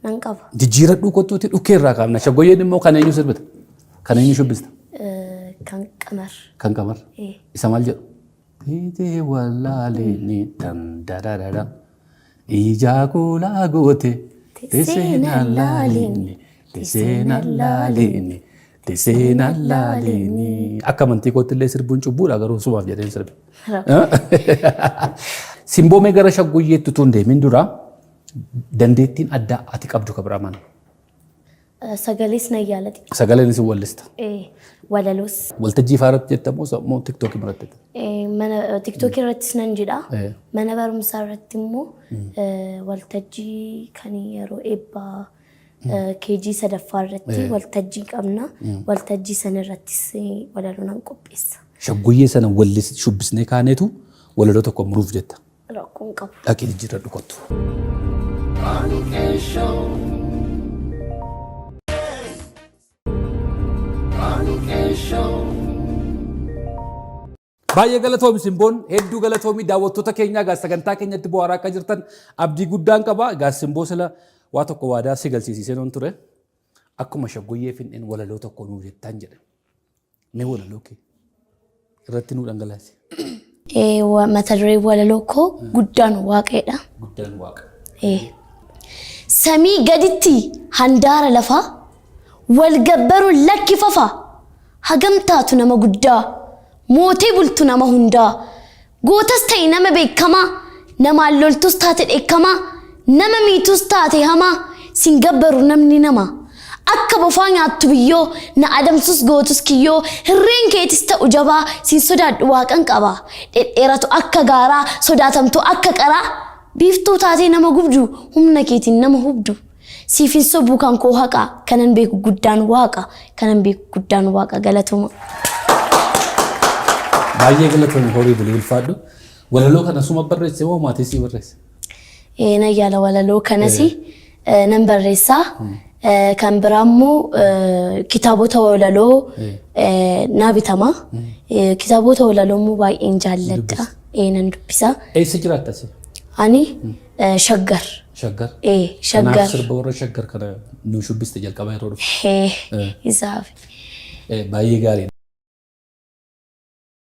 Nan qaba. Jijjiiradhuu kottuuti dhukkee irraa kaafna. Shaggoyyeen immoo kan eenyu sirbita? Kan eenyu shubbista? Kan Qamar. Kan Qamar. Isa maal jedhu? Teetee wallaalee tan dadadada. Ijaa kuulaa goote teessee naan laaliini teessee naan laaliini teessee naan laaliini. Akka amantii kootti illee sirbuun cubbuudha garuu sumaaf jedheen sirbe. Simboomee gara shagguyyeetti utuu hin deemin dura dandeettiin addaa ati qabdu ka biraa maal? Sagalees nan yaala xiqqoo. Sagaleen isin wallista. Walaloos. Waltajjii faa irratti jetta moo moo tiktookii irratti jetta? Mana tiktookii irrattis nan jedha. Mana barumsaa irratti immoo waltajjii kan yeroo eebbaa keejii sadaffaa irratti waltajjii qabna. Waltajjii sana irrattis walaloo nan qopheessa. Shaggoyyee sana wallis shubbisnee kaaneetu walaloo tokko muruuf jetta. Rakkoo hin qabu. Dhaqii jijjiirradhu kottu. Baay'ee galatoomi Simboon, hedduu galatoomi daawwattoota keenyaa egaa sagantaa keenyatti bohaaraa akka jirtan abdii guddaan qaba. Egaa Simboo sila waa tokko waadaa si galsiisisee noon ture. Akkuma shaggoyyee fin'een walaloo tokko nuu jettan jedhe. Mee walaloo kee irratti nuu dhangalaasi. Mata dureen walaloo koo guddaan waaqeedha. Guddaan waaqa. Samii gaditti handaara lafaa wal gabbaruun lakki fafa hagam taatu nama guddaa mootee bultu nama hundaa Gootas ta'i nama beekkamaa, namaan loltus taate dheekkamaa, nama miitus taate hamaa, sin gabbaru namni namaa. Akka bofaa nyaattu biyyoo, na adamsus gootus kiyyoo, hirreen keetis ta'u jabaa, sin sodaadhu waaqan qabaa. Dhedheeratu akka gaaraa, sodaatamtu akka qaraa, biiftuu taatee nama gubdu, humna keetiin nama hubdu. Siif hin sobuu kan koo haqa, kanan beeku guddaan waaqa, kanan beeku guddaan waaqa galatoma. Baay'ee galatoomi horii bulii ulfaadhu. Walaloo kana suma barreesse moo maatii sii barreesse? Nan yaala walaloo kanas nan barreessa. Kan biraa immoo kitaabota walaloo naa bitama. Kitaabota walaloo immoo baay'een jaalladha. Nan dubbisa. Eessa jiraatta si? Ani Shaggar. Shaggar. Ee, Kanaaf Shaggar. sirba warra Shaggar kana nu shubbiste jalqaba yeroo dhufu. Ee, isaaf. Baay'ee gaariidha.